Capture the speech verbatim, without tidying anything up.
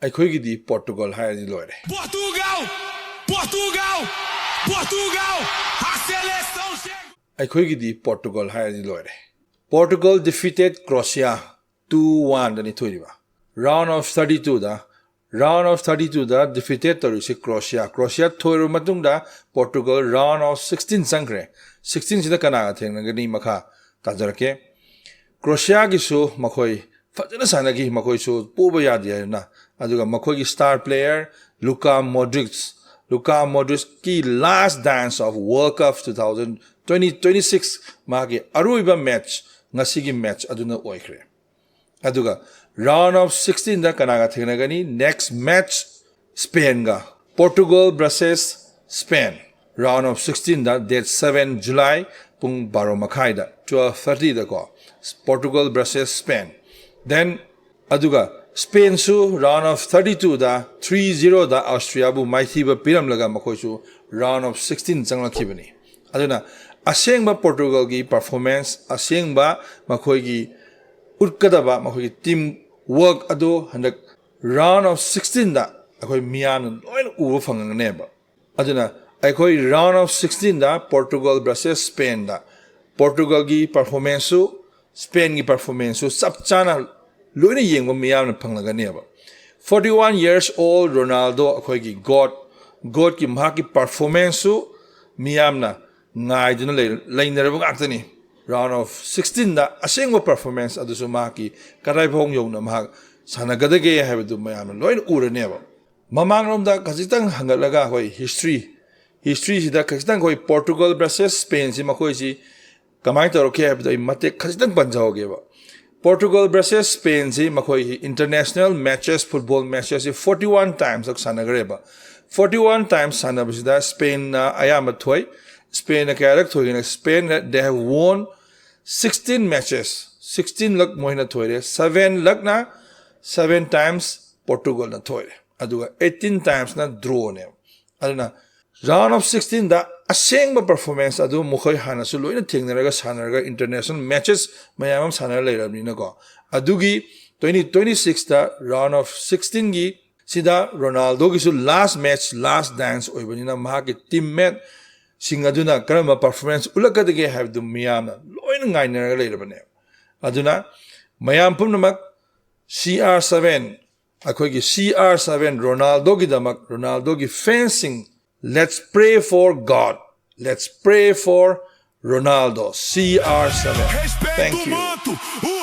ꯑꯩꯈꯣꯏꯒꯤꯗꯤ ꯄꯣꯔꯇꯨꯒꯜ ꯍꯥꯏꯔꯗꯤ ꯂꯣꯏꯔꯦ꯫ Portugal! Portugal! Portugal! A seleção chega! ꯑꯩꯈꯣꯏꯒꯤꯗꯤ ꯄꯣꯔꯇꯨꯒꯜ ꯍꯥꯏꯔꯗꯤ ꯂꯣꯏꯔꯦ꯫ Portugal defeated Croatia two one ꯗꯅꯤ ꯊꯣꯏꯔꯤꯕ꯫ Round of thirty two the round of thirty two the defeated ꯇꯧꯔꯤꯁꯤ Croatia꯫ Croatia ꯊꯣꯏꯔꯕ ꯃꯇꯨꯡꯗ Portugal round of sixteen ꯆꯪꯈ꯭ꯔꯦ꯫ Sixteen ꯁꯤꯗ ꯀꯅꯥꯒ ꯊꯦꯡꯅꯒꯅꯤ ꯃꯈꯥ ꯇꯥꯖꯔꯛꯀꯦ꯫ Croatia ꯒꯤꯁꯨ ꯃꯈꯣꯏ ꯐꯖꯅ ꯁꯥꯟꯅꯈꯤ, ꯃꯈꯣꯏꯁꯨ ꯄꯣꯕ ꯌꯥꯗꯦ ꯍꯥꯏꯅ꯫ ꯑꯗꯨꯒ ꯃꯈꯣꯏꯒꯤ star player Luka Modric, Luka Modric ꯀꯤ last dance of World Cup two thousand twenty twenty six, ꯃꯥꯒꯤ ꯑꯔꯣꯏꯕ match, ꯉꯁꯤꯒꯤ match ꯑꯗꯨꯅ ꯑꯣꯏꯈ꯭ꯔꯦ꯫ ꯑꯗꯨꯒ round of sixteen ꯗ ꯀꯅꯥꯒ ꯊꯦꯡꯅꯒꯅꯤ? Next match Spain ꯒ꯫ Portugal versus Spain, round of sixteen the, date seven July, ꯄꯨꯡ ꯕꯥꯔꯣ ꯃꯈꯥꯏꯗ, twelve thirty ꯗꯀꯣ, Portugal versus Spain꯫ Then ꯑꯗꯨꯒ Spain ꯁꯨ round of thirty two the three zero the Austria ꯕꯨ ꯃꯥꯏꯊꯤꯕ ꯄꯤꯔꯝꯂꯒ ꯃꯈꯣꯏꯁꯨ round of sixteen ꯆꯪꯂꯛꯈꯤꯕꯅꯤ꯫ ꯑꯗꯨꯅ ꯑꯁꯦꯡꯕ Portugal ꯒꯤ performance, ꯑꯁꯦꯡꯕ ꯃꯈꯣꯏꯒꯤ ꯎꯠꯀꯗꯕ ꯃꯈꯣꯏꯒꯤ team work ꯑꯗꯨ ꯍꯟꯗꯛ round of sixteen ꯗ ꯑꯩꯈꯣꯏ ꯃꯤꯌꯥꯝꯅ ꯂꯣꯏꯅ ꯎꯕ ꯐꯪꯒꯅꯦꯕ꯫ ꯑꯗꯨꯅ ꯑꯩꯈꯣꯏ round of sixteen the Portugal versus Spain the Portugal ꯒꯤ performance ꯁꯨ, Spain ꯒꯤ performance ꯁꯨ ꯆꯞ ꯆꯥꯅ ꯂꯣꯏꯅ ꯌꯦꯡꯕ ꯃꯤꯌꯥꯝꯅ ꯐꯪꯂꯒꯅꯦꯕ꯫ Forty one years old Ronaldo, ꯑꯩꯈꯣꯏꯒꯤ GOAT, GOAT ꯀꯤ ꯃꯍꯥꯛꯀꯤ performance ꯁꯨ ꯃꯤꯌꯥꯝꯅ ꯉꯥꯏꯗꯨꯅ ꯂꯩ-, ꯂꯩꯅꯔꯕ ꯉꯥꯛꯇꯅꯤ꯫ Round of sixteen ꯗ ꯑꯁꯦꯡꯕ performance ꯑꯗꯨꯁꯨ ꯃꯍꯥꯛꯀꯤ ꯀꯗꯥꯏ ꯐꯥꯎ ꯌꯧꯅ ꯃꯍꯥꯛ ꯁꯥꯟꯅꯒꯗꯒꯦ ꯍꯥꯏꯕꯗꯨ ꯃꯌꯥꯝꯅ ꯂꯣꯏꯅ ꯎꯔꯅꯦꯕ꯫ ꯃꯃꯥꯡꯂꯣꯝꯗ ꯈꯖꯤꯛꯇꯪ ꯍꯟꯒꯠꯂꯒ ꯑꯩꯈꯣꯏ history, history ꯁꯤꯗ ꯈꯖꯤꯛꯇꯪ ꯑꯩꯈꯣꯏ Portugal versus Spain ꯁꯤ ꯃꯈꯣꯏꯁꯤ ꯀꯃꯥꯏꯅ ꯇꯧꯔꯛꯀꯦ ꯍꯥꯏꯕꯗꯣ ꯑꯩ ꯃꯇꯦꯛ ꯈꯖꯤꯛꯇꯪ ꯄꯟꯖꯍꯧꯒꯦꯕ꯫ Portugal versus Spain ꯁꯤ ꯃꯈꯣꯏꯒꯤ international matches, football matches ꯁꯤ forty one times ꯈꯛ ꯁꯥꯟꯅꯈ꯭ꯔꯦꯕ꯫ Forty one times ꯁꯥꯟꯅꯕꯁꯤꯗ Spain ꯅ ꯑꯌꯥꯝꯕ ꯊꯣꯏ꯫ Spain ꯅ ꯀꯌꯥꯔꯛ ꯊꯣꯏꯒꯦꯅ? Spain ꯅ, they have won sixteen matches, sixteen ꯂꯛ ꯃꯣꯏꯅ ꯊꯣꯏꯔꯦ꯫ Seven ꯂꯛꯅ, seven times Portugal ꯅ ꯊꯣꯏꯔꯦ꯫ ꯑꯗꯨꯒ eighteen times ꯅ draw ꯅꯦꯕ꯫ ꯑꯗꯨꯅ round of sixteen ꯗ ꯑꯁꯦꯡꯕ performance ꯑꯗꯨ ꯃꯈꯣꯏ ꯍꯥꯟꯅꯁꯨ ꯂꯣꯏꯅ ꯊꯦꯡꯅꯔꯒ ꯁꯥꯟꯅꯔꯒ international matches ꯃꯌꯥꯝ ꯑꯃ ꯁꯥꯟꯅꯔ ꯂꯩꯔꯕꯅꯤꯅꯀꯣ, ꯑꯗꯨꯒꯤ twenty twenty-sixꯇ round of sixteenꯒꯤ ꯁꯤꯗ ꯔꯣꯅꯥꯜꯗꯣꯒꯤꯁꯨ last match, last dance ꯑꯣꯏꯕꯅꯤꯅ ꯃꯍꯥꯛꯀꯤ teammate ꯁꯤꯡ ꯑꯗꯨꯅ ꯀꯔꯝꯕ performance ꯎꯠꯂꯛꯀꯗꯒꯦ ꯍꯥꯏꯕꯗꯨ ꯃꯤꯌꯥꯝꯅ ꯂꯣꯏꯅ ꯉꯥꯏꯅꯔꯒ ꯂꯩꯔꯕꯅꯦꯕ꯫ ꯑꯗꯨꯅ ꯃꯌꯥꯝ ꯄꯨꯝꯅꯃꯛ C R seven, ꯑꯩꯈꯣꯏꯒꯤ C R seven ꯔꯣꯅꯥꯜꯗꯣꯒꯤꯗꯃꯛ, ꯔꯣꯅꯥꯜꯗꯣꯒꯤ fansꯁꯤꯡ, let's pray for God, let's pray for Ronaldo, C R seven. Thank you.